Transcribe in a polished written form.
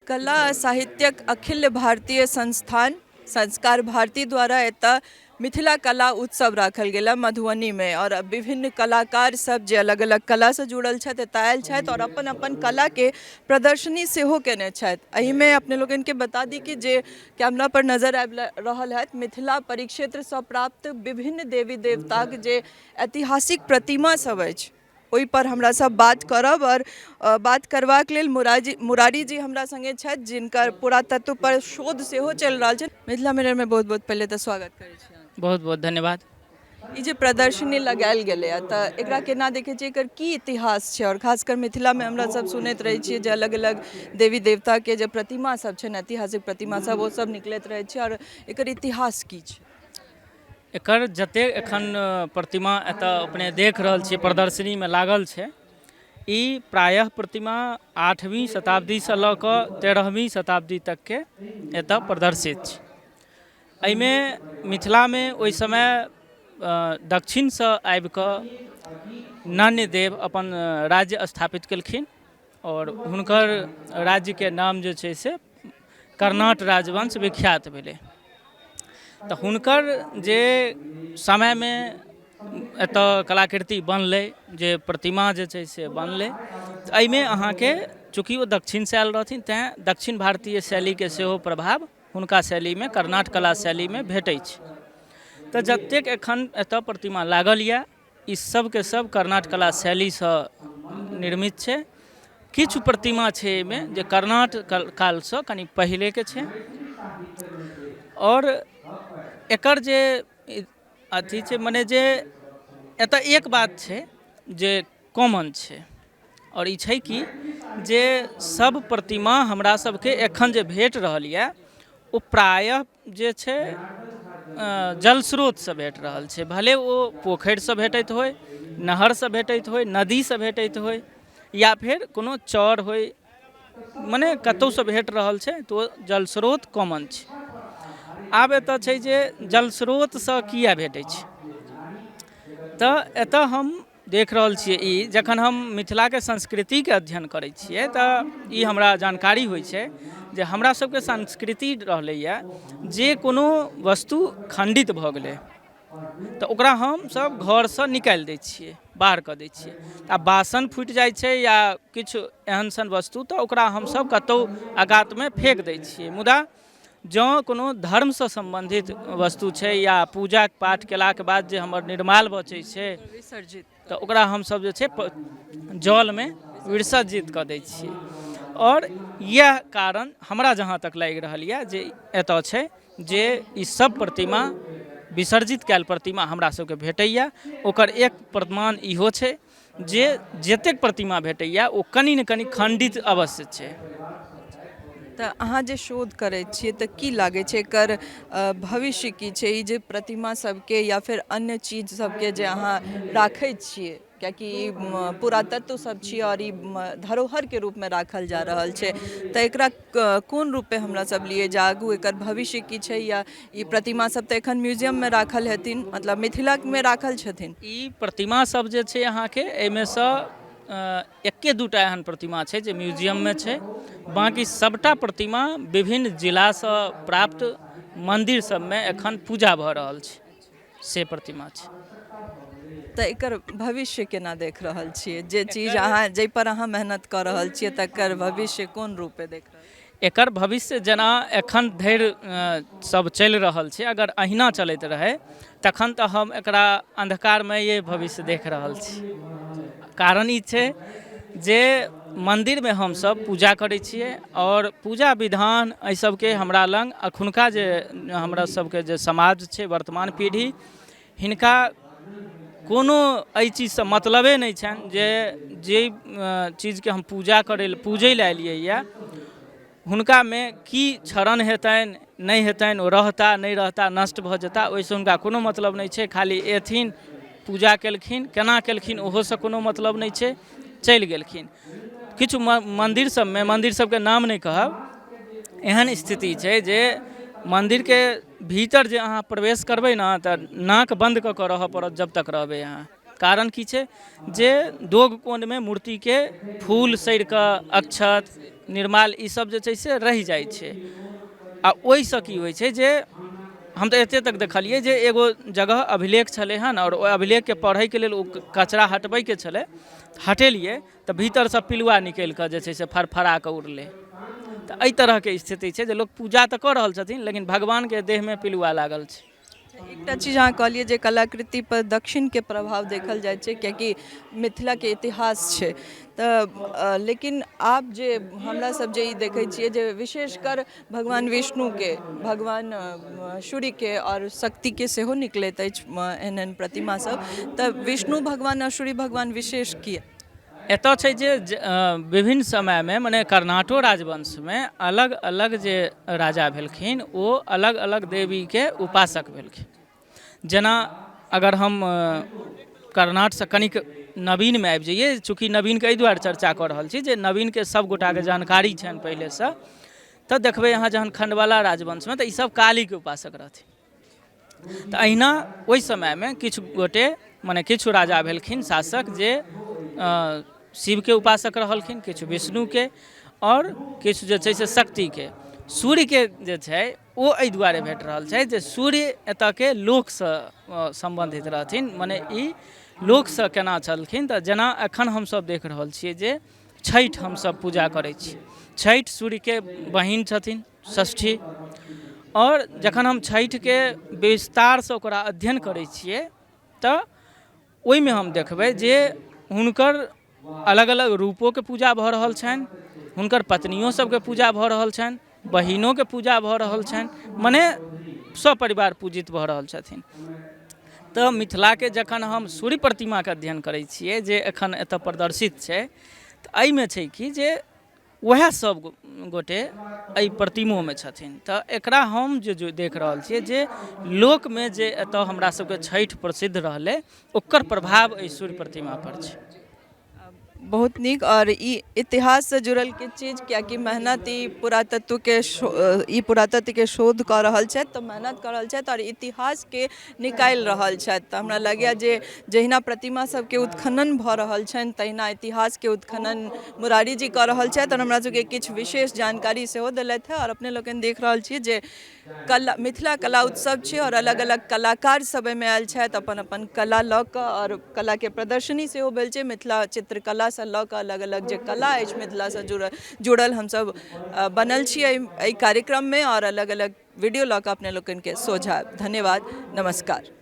कला आ साहित्यक अखिल भारतीय संस्थान संस्कार भारती द्वारा एतय मिथिला कला उत्सव राखल गेल मधुबनीमे आओर विभिन्न कलाकार सब जे अलग अलग कलासँ जुड़ल छथि एतय आयल छथि आओर अपन अपन कलाके प्रदर्शनी सेहो कयने छथि। एहिमे अपने लोकनिके बता दी कि जे कैमरा पर नजर आबि रहल हैत मिथिला परिक्षेत्रसँ प्राप्त विभिन्न देवी देवताक जे ऐतिहासिक प्रतिमा सब अछि ओहिपर हमरा सब बात करब आओर बात करबाक लेल मुरारी जी हमरा सङ्गे छथि जिनकर पुरातत्वपर शोध सेहो चलि रहल छै। मिथिला मिररमे बहुत बहुत पहिले तऽ स्वागत करै छी अहाँके। बहुत बहुत धन्यवाद। ई जे प्रदर्शनी लगायल गेलैए तऽ एकरा केना देखै छियै, एकर की इतिहास छै? आओर खासकर मिथिलामे हमरा सब सुनैत रहै छियै जे अलग अलग देवी देवताके जे प्रतिमा सब छै, ऐतिहासिक प्रतिमा सब, ओ सब निकलैत रहै छै। आओर एकर इतिहास की छै? एकर जतेक एखन प्रतिमा एतऽ अपने देख रहल छियै, प्रदर्शनीमे लागल छै, ई प्रायः प्रतिमा 8वीं शताब्दीसँ लऽ कऽ 13वीं शताब्दी तकके एतऽ प्रदर्शित छै। एहिमे मिथिलामे ओहि समय दक्षिणसँ आबि कऽ नान्यदेव अपन राज्य स्थापित केलखिन आओर हुनकर राज्यके नाम जे छै से कर्नाट राजवंश विख्यात भेलै। तऽ हुनकर जे समयमे एतय कलाकृति बनलै, जे प्रतिमा जे छै से बनलै, तऽ एहिमे अहाँके चूँकि ओ दक्षिणसँ आयल रहथिन, तैँ दक्षिण भारतीय शैलीके सेहो प्रभाव हुनका शैलीमे, कर्नाट कला शैलीमे भेटै छै। तऽ जतेक एखन एतय प्रतिमा लागल यए, ई सबके सब कर्नाट कला शैलीसँ निर्मित छै। किछु प्रतिमा छै एहिमे जे कर्नाट कालसँ कनि पहिलेके छै। आओर एकर जे अथी छै, मने जे एतय एक बात छै जे कॉमन छै, आओर ई छै कि जे सब प्रतिमा हमरा सबके एखन जे भेट रहल यए, ओ प्रायः जे छै जल स्रोतसँ भेट रहल छै, भले ओ पोखरिसँ भेटैत होइ, नहरसँ भेटैत होइ, नदीसँ भेटैत होइ या फेर कोनो चर होइ, मने कतहुसँ भेट रहल छै तऽ ओ जल स्रोत कॉमन छै। आब एतय छै जे जल स्रोतसँ किया भेटै छै। तऽ एतय हम देख रहल छियै, ई जखन हम मिथिलाके संस्कृतिके अध्ययन करै छियै तऽ ई हमरा जानकारी होइ छै जे हमरा सबके संस्कृति रहलैए जे कोनो वस्तु खण्डित भऽ गेलै तऽ ओकरा हमसब घरसँ निकालि दै छियै, बाहर कऽ दै छियै। आ बासन फुटि जाइ छै या किछु एहन सन वस्तु, तऽ ओकरा हमसब कतहु अगातमे फेक दै छियै। मुदा जँ कोनो धर्मसँ सम्बन्धित वस्तु छै या पूजा पाठ केलाके बाद जे हमर निर्माल बचै छै, विसर्जित, तऽ ओकरा हमसभ जे छै जलमे विसर्जित कऽ दै छियै। आओर इएह कारण हमरा जहाँ तक लागि रहल यए जे एतय छै जे ई सब प्रतिमा, विसर्जित कयल प्रतिमा हमरा सबके भेटैए, ओकर एक प्रमाण इहो छै जे जतेक प्रतिमा भेटैए ओ कनि ने कनि खण्डित अवश्य छै। तऽ अहाँ जे शोध करै छियै तऽ की लागै छै, एकर भविष्य की छै? ई जे प्रतिमा सबके या फेर अन्य चीज सबके जे अहाँ राखै छियै, कियाकि ई पुरातत्व सब छियै आओर ई धरोहरके रूपमे राखल जा रहल छै, तऽ एकरा कोन रूपे हमरा सब लिए जे आगू एकर भविष्य की छै? या ई प्रतिमा सब तऽ एखन म्यूजियममे राखल हेथिन, मतलब मिथिलामे राखल छथिन। ई प्रतिमा सब जे छै अहाँके, एहिमे सँ एक्के दूटा एहन प्रतिमा छै जे म्यूजियममे छै। बाँकी सभटा प्रतिमा विभिन्न जिलासँ प्राप्त मन्दिर सबमे एखन पूजा भऽ रहल छै, से प्रतिमा छै। तऽ एकर भविष्य केना देख रहल छियै? जे चीज अहाँ, जाहिपर अहाँ मेहनत कऽ रहल छियै, तकर भविष्य कोन रूपे देख रहल? एकर भविष्य जेना एखन धरि सब चलि रहल छै, अगर अहिना चलैत रहै तखन तऽ हम एकरा अन्धकारमये भविष्य देख रहल छी। कारण ई छै जे मन्दिरमे हमसब पूजा करै छियै आओर पूजा विधान एहि सबके हमरा लग एखुनका जे हमरा सबके जे समाज छै, वर्तमान पीढ़ी, हिनका कोनो एहि चीजसँ मतलबे नहि छनि जे जाहि चीजके हम पूजा करै लए, पूजै लए एलियै यऽ, हुनकामे की क्षरण हेतनि, नहि हेतनि, ओ रहता, नहि रहता, नष्ट भऽ जेता, ओहिसँ हुनका कोनो मतलब नहि छै। खाली एथिन, पूजा केलखिन, केना केलखिन ओहोसँ कोनो मतलब नहि छै, चलि गेलखिन। किछु मन्दिर सबमे, मन्दिर सबके नाम नहि कहब, एहन स्थिति छै जे मन्दिरके भीतर जे अहाँ प्रवेश करबै ने तऽ नाक बन्द कऽ कऽ रहऽ पड़त जब तक रहबै अहाँ। कारण की छै जे दोग कोणमे मूर्तिके फूल सड़ि कऽ, अक्षत निर्माल ईसभ जे छै से रहि जाइ छै। आ ओहिसँ की होइ छै जे हम तऽ एतेक तक देखलियै जे एगो जगह अभिलेख छलै हन, आओर ओहि अभिलेखके पढ़ैके लेल ओ कचरा हटबैके छलै, हटेलियै तऽ भीतरसँ पिलुआ निकलि कऽ जे छै से फरफरा कऽ उड़लै। तऽ एहि तरहके स्थिति छै जे लोक पूजा तऽ कऽ रहल छथिन, लेकिन भगवानके देहमे पिलुआ लागल छै। एकटा चीज अहाँ कहलियै जे कलाकृति पर दक्षिणके प्रभाव देखल जाइ छै, कियाकि मिथिलाके इतिहास छै, तऽ लेकिन आब जे हमरा सब जे ई देखै छियै जे विशेषकर भगवान विष्णुके, भगवान सूर्यके आओर शक्तिके सेहो निकलैत अछि एहन एहन प्रतिमा सब, तऽ विष्णु भगवान आओर सूर्य भगवान विशेष किया? एतऽ छै जे विभिन्न समयमे, मने कर्नाटो राजवंशमे अलग अलग जे राजा भेलखिन ओ अलग अलग देवीके उपासक भेलखिन। जेना अगर हम कर्नाटसँ कनिक नवीनमे आबि जइए, चूँकि नवीनके एहि दुआरे चर्चा कऽ रहल छी जे नवीनके सब गोटाके जानकारी छनि पहिलेसँ, तऽ देखबै अहाँ जहन खण्डवाला राजवंशमे तऽ ईसब कालीके उपासक रहथिन। तऽ अहिना ओहि समयमे किछु गोटे, मने किछु राजा भेलखिन शासक जे शिवके उपासक रहलखिन, किछु विष्णुके आओर किछु जे छै से शक्तिके। सूर्यके जे छै ओ एहि दुआरे भेट रहल छै जे सूर्य एतऽके लोकसँ सम्बन्धित रहथिन, मने ई लोकसँ केना छलखिन। तऽ जेना एखन हमसब देख रहल छियै जे छठि हमसब पूजा करै छी, छठि सूर्यके बहिन छथिन षष्ठी। आओर जखन हम छठिके विस्तारसँ ओकरा अध्ययन करै छियै तऽ ओहिमे हम देखबै जे हुनकर अलग अलग रूपोके पूजा भऽ रहल छनि, हुनकर पत्नियो सबके पूजा भऽ रहल छनि, बहिनोके पूजा भऽ रहल छनि, मने सपरिवार पूजित भऽ रहल छथिन। तऽ मिथिलाके जखन हम सूर्य प्रतिमाके अध्ययन करै छियै जे एखन एतऽ प्रदर्शित छै, तऽ एहिमे छै कि जे वएह सब गोटे एहि प्रतिमोमे छथिन। तऽ एकरा हम जे देख रहल छियै जे लोकमे जे एतऽ हमरा सबके छठि प्रसिद्ध रहलै ओकर प्रभाव एहि सूर्य प्रतिमापर छै। बहुत नीक। आओर ई इतिहाससँ जुड़ल किछु चीज, कियाकि मेहनत ई पुरातत्वके ई पुरातत्वके शोध कऽ रहल छथि, तऽ मेहनत कऽ रहल छथि आओर इतिहासके निकालि रहल छथि। तऽ हमरा लगैए जे जहिना प्रतिमा सबके उत्खनन भऽ रहल छनि तहिना इतिहासके उत्खनन मुरारी जी कऽ रहल छथि, आओर हमरा सबके किछु विशेष जानकारी सेहो देलथि हँ। आओर अपने लोकनि देख रहल छियै जे कला मिथिला कला उत्सव छै आओर अलग अलग कलाकार सब एहिमे आयल छथि अपन अपन कला लऽ कऽ, आओर कलाके प्रदर्शनी सेहो भेल छै। मिथिला चित्रकलासँ लऽ कऽ अलग अलग जे कला अछि मिथिलासँ जुड़ल जुड़ल हमसब बनल छी एहि कार्यक्रममे, आओर अलग अलग वीडियो लऽ कऽ अपने लोकनिके सोझा। धन्यवाद, नमस्कार।